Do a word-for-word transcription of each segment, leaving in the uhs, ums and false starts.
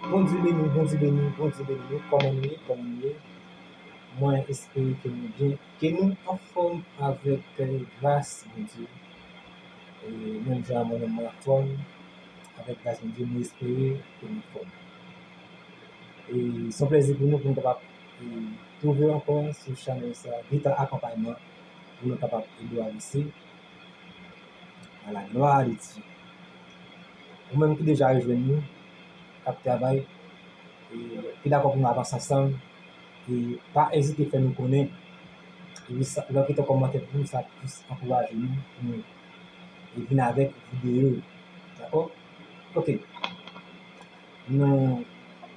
Bondye beni w, Bondye beni w, Bondye beni w. Kòman nou ye? Kòman nou ye? Mwen espere ke nou byen, ke nou anfòm avèk, eh, gras Bondye. E menm jan mwen menm mwen anfòm, avèk gras Bondye, mwen espere ke nou anfòm. E se yon plèzi pou nou, pou nou kapab, e, twouve w ankò sou chanèl sa, Gita Akonpayman, pou nou kapab ede w avanse. A la glwa de Dye. Ou menm ki deja rejwenn nou, k ap travay, e ki dakò pou nou avanse ansanm, e pa ezite fè nou konnen. Epi sa, lè w kite yon kòmantè pou nou, sa ap plis ankouraje nou pou nou, e vin avèk videyo. Dakò? Ok. Nou,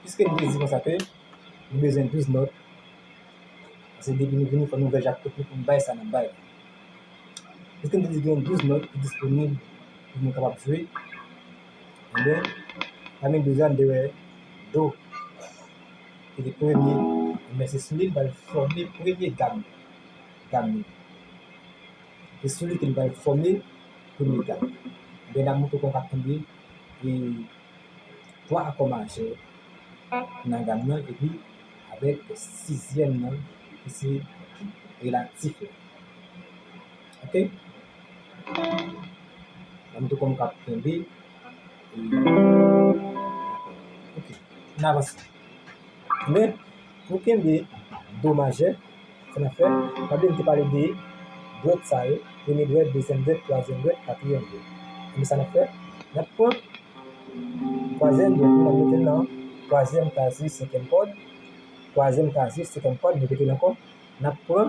piske nou te di konsa ke nou bezwen douz nòt, paske depi nou vini, fò nou ouvè jakpot nou pou nou bay sa n ap bay la. Piske nou te di gen douz nòt ki disponib pou nou kapab jwe, enben, pami douz la, nou te wè do, ki te premye, enben, se sou li n pral fòme premye gam, gam nou. Se sou li ke n pral fòme premye gam. Enben, n ap montre w kòman w ka tonbe, e, twa akò majè nan gam nan, epi avèk sizyèm nan, ki se relatif la. Ok? Ban m tou kòm k ap kenbe. E, ok. N avanse. Men, pou kenbe do majè, sa n ap fè, pa bliye m te pale de dwèt sa yo, premye dwèt, dezyèm dwèt, twazyèm dwèt, katriyèm dwèt. Men sa n ap fè, n ap pran twazyèm dwèt, n ap mete l nan twazyèm kazye, senkyèm kòd, twazyèm kazye, senkyèm kòd, nou rete l ankò. N ap pran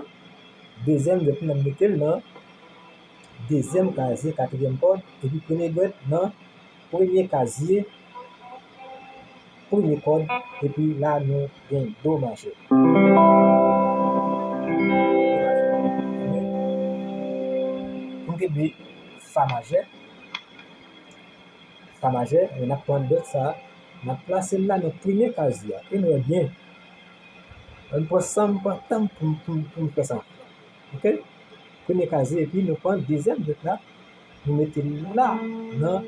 dezyèm dwèt, n ap mete l nan dezyèm kazye, katriyèm kòd, epi premye dwèt nan premye kazye, premye kòd, epi la nou gen do majè. Pou n kenbe fa majè, fa majè, n ap pran dwèt sa a, n ap plase l la nan premye kazye a. E nou wè byen. Ann pran san m, pran tan m pou m, pou m, pou m fè sa. Ok? Premye kazye, epi nou pran dezyèm dwèt la, nou mete l la, nan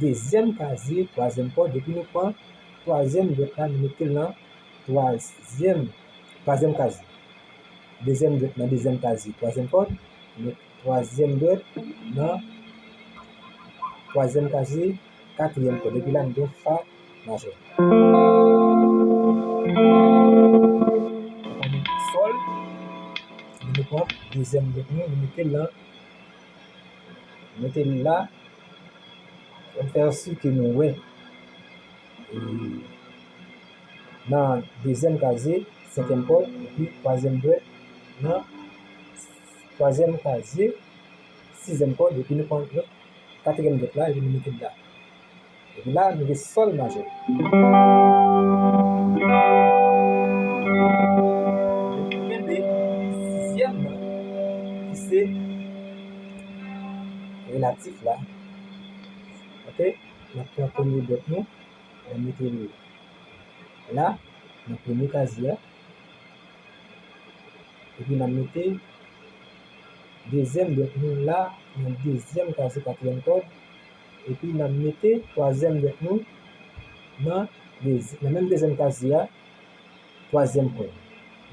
dezyèm kazye, twazyèm kòd, epi nou pran twazyèm dwèt la, nou mete l nan twazyèm, twazyèm kazye. Dezyèm dwèt nan dezyèm kazye, twazyèm kòd, nou twazyèm dwèt nan twazyèm kazye, katriyèm kòd. Epi la, nou gen fa majè. Sòl, nou pran dezyèm dwèt nou, nou mete l nan, mete l la, pou n fè si ke nou wè. E nan dezyèm kazye, senkyèm kòd, epi twazyèm dwèt nan twazyèm kazye, sizyèm kòd, epi nou pran lòt katriyèm dwèt la, epi nou mete l la. Epi la, nou gen sòl majè. Epi nou kenbe sizyèm nan, ki se relatif la. Ok? N ap pran premye dwèt nou, n ap mete l la, nan premye kazye a. Epi n ap mete dezyèm dwèt nou la, nan dezyèm kazye, katriyèm kòd. Epi n ap mete twazyèm dwèt nou nan dezi-, nan menm dezyèm kazye a, twazyèm kòd.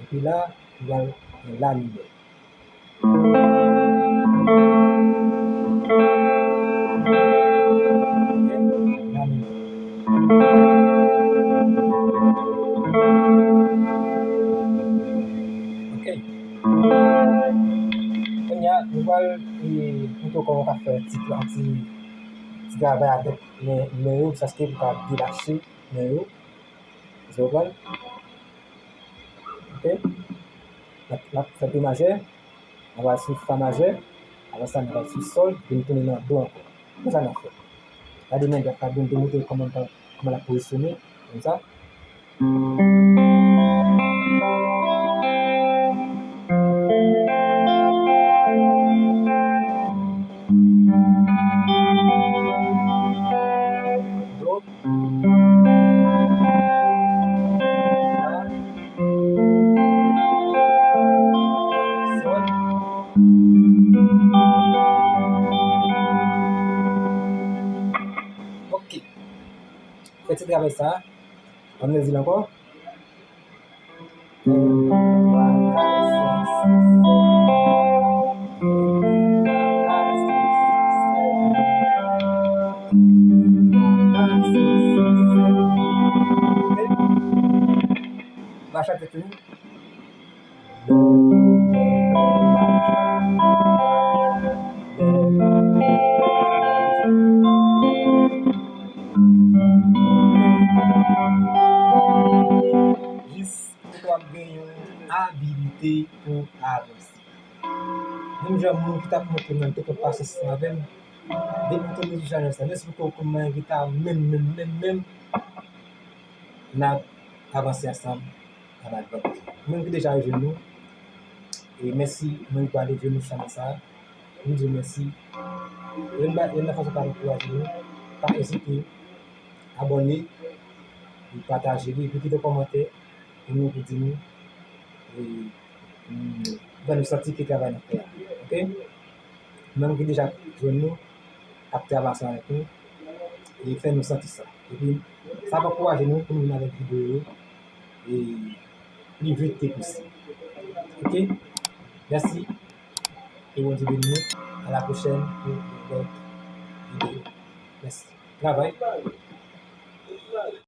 Epi la, nou pral gen la minè. La minè. Ok. Kounye a, nou pral, e, montre w kòman w ka fè ti, ti, ti travay avèk men, men yo, jiskaske pou w ka detache men yo. Èske w konprann? Ok. N ap, n ap fè do majè, n ap al sou fa majè, apre sa n ap al sou sòl, epi n tounen nan do ankò. Konsa n ap fè. Gade men dwèt la, pou m te montre w kòman, kòman l ap pozisyone, konsa. Do. La. Sòl. Ok. Fè ti travay sa. Ann redi l ankò. Va chante tou. Jis pou w kapab gen yon abilite pou avanse. Menm jan moun ki t ap montre m nan te pran pasyans ansanm avè m, depi m tonbe sou chanèl sa, mèsi pou kòmantè ki ta menm, menm, menm, menm, n ap avanse ansanm, n ap avanse. Moun ki deja rejwenn nou, e mèsi, moun ki pral rejwenn nou chanèl sa, nou di w mèsi. Youn ba- youn nan fason pou ankouraje nou, pa ezite abòne, e pataje li, epi kite kòmantè pou nou, pou di nou, e, mm, ban nou santi ke travay n ap fè a. Oke? Menm ki deja jwenn nou, ap travay ansanm avèk nou, e fè nou santi sa. Epi, sa ap ankouraje nou pou nou vin avèk videyo yo, e pli vit ke posib. Oke? Mèsi. Ke Bondye beni nou. A la pwochèn pou yon lòt videyo. Mèsi. Travay.